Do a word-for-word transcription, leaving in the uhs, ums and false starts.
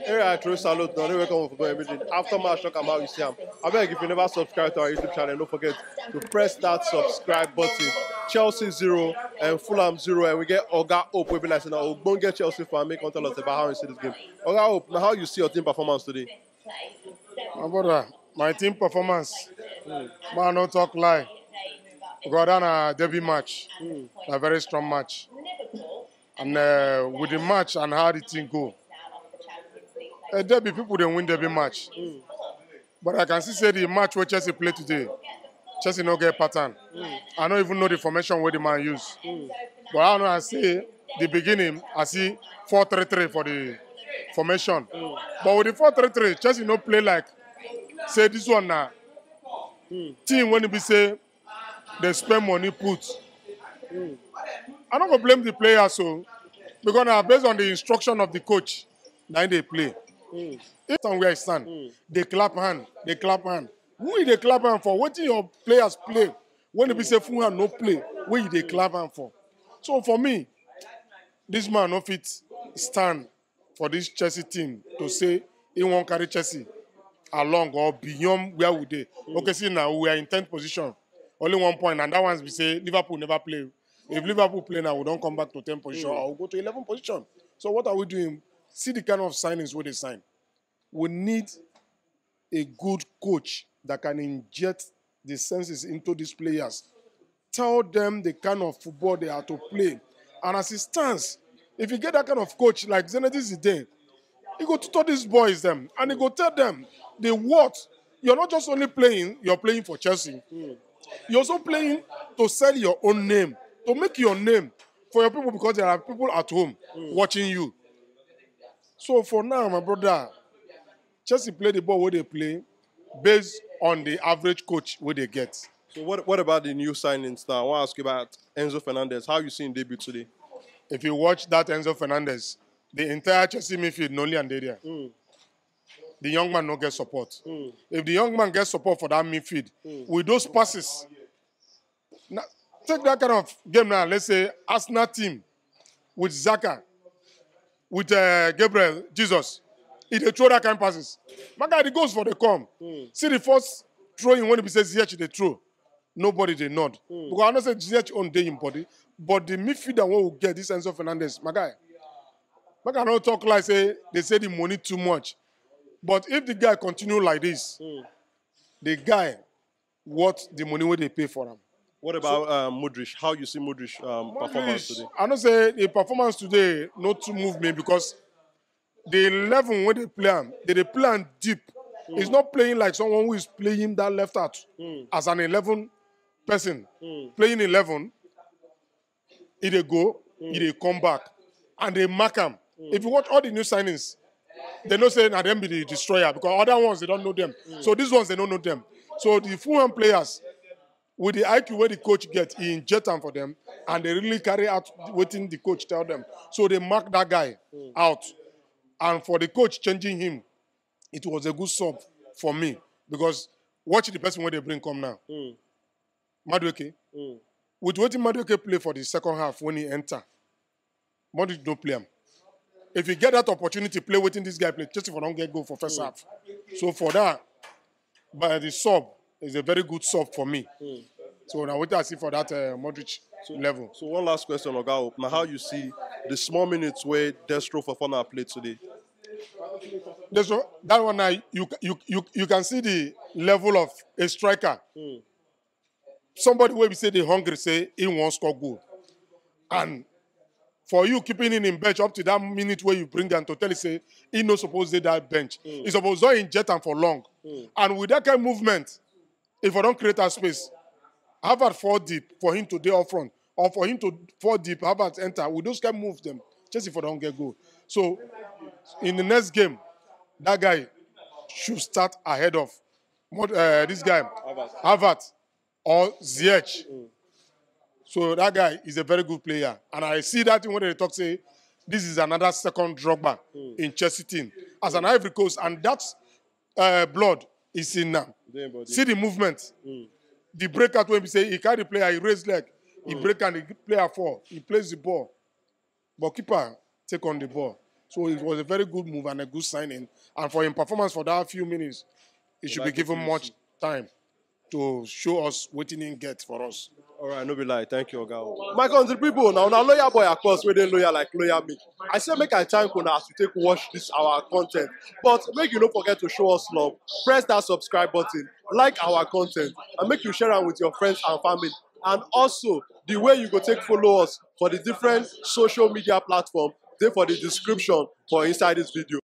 Hey, I throw salute now. Anyway, come for going meeting. After match, talk about you see am. I beg, if you never subscribe to our YouTube channel, don't forget to press that subscribe button. Chelsea zero and Fulham zero, and we get Oga Hope. We be like, now, Ogbonge Chelsea fan, make come tell us about how you see this game. Oga Hope, now how you see your team performance today? My brother, my team performance, man, no talk lie. We got on a derby match, a very strong match. And uh, with the match and how the thing go, a derby, people dey win derby match. But I can see say the match wey Chelsea play today, Chelsea no get pattern. I no even know the formation wey the man use. But I know I say the beginning, I see four three three for the formation. But with the four three three, Chelsea no play like say this one na team wey be say they spend money put. I no go blame the players so, because na based on the instruction of the coach na im dey play. If stand where I stand, dey clap hand, dey clap hand. Who you dey clap hand for? Wetin your players play wey be say Fulham no play, wey you dey clap hand for? So for me, this man no fit stand for this Chelsea team to say he wan carry Chelsea along or beyond where we dey. Okay, see now we are in tenth position, only one point, and that one's be say Liverpool never play. If Liverpool play now, we don come back to ten position or we go to eleven position. So what are we doing? See the kind of signings wey dey sign. We need a good coach that can inject the senses into these players. Tell them the kind of football they are to play. And as it stands, if you get that kind of coach like Zinedine Zidane, he go tutor these boys them and he go tell them the what. You're not just only playing, you're playing for Chelsea. You're also playing to sell your own name, to make your name for your people, because there are people at home watching you. So for now, my brother, Chelsea play the ball wey they play based on the average coach wey they get. So what what about the new signings now? I want to ask you about Enzo Fernandez. How you see him debut today? If you watch that Enzo Fernandez, the entire Chelsea midfield no land dey there. The young man no get support. If the young man get support for that midfield, with those passes, now, take that kind of game now. Let's say Arsenal team with Xhaka, with uh, Gabriel Jesus, if they throw that kind of passes, my guy, the goals for the come. See the first throwing when he says Ziyech dey throw, nobody dey nod. Because I know say Ziyech own dey him body, but the midfielder wey we get, this Enzo Fernandez, my guy, my guy, no talk like say they say the money too much. But if the guy continue like this, the guy worth the money wey they pay for him. What about um, Modric? How you see Modric um, performance today? I know say the performance today not to move me, because the eleven wey they play am, they dey play am deep. He's not playing like someone who is playing that left out as an eleven person playing eleven. He dey go, he dey come back, and they mark am. If you watch all the new signings, they know say na them be the destroyer, because other ones they don't know them. So these ones they don't know them. So the Fulham players, with the I Q wey the coach get, he inject am for them, and they really carry out wetin the coach tell them. So they mark that guy out, and for the coach changing him, it was a good sub for me, because watch the person wey they bring come now, Madueke. With wetin Madueke play for the second half when he enter, Modric no play am. If he get that opportunity, play wetin this guy play, Chelsea for don get goal for first half. So for that, but the sub is a very good sub for me. So now what I see for that uh, Modric level. So one last question, Oga Hope. Now how you see the small minutes where Destro Fofana played today? There's no, that one now you you you you can see the level of a striker. Somebody wey be say they hungry say he wan score goal, and for you keeping him in bench up to that minute where you bring am to tell you say he no suppose dey that bench. He suppose don inject am for long, and with that kind of movement, if I don create that space, Harvard fall deep for him to dey up front, or for him to fall deep, Harvard enter. With those kind of moves, them Chelsea for don get goal. So in the next game, that guy should start ahead of Mod- uh, this guy Harvard or Ziyech. So that guy is a very good player, and I see that thing when they talk say this is another second Drogba in Chelsea team as an Ivory Coast, and that uh, blood is in now. See the movement, the breakout when we say he carry the player, he raise leg, he break and the player fall, he plays the ball, but keeper take on the ball. So it was a very good move and a good signing. And for him performance for that few minutes, he should be given much time to show us what he get for us. All right, no be lie. Thank you, Oga. My country people, now, now loyal boy, of course, where they loyal like loyal me. I say make I thank you as you take watch this our content. But make you don't forget to show us love. Press that subscribe button, like our content, and make you share it with your friends and family. And also, the way you go take follow us for the different social media platform, they for the description for inside this video.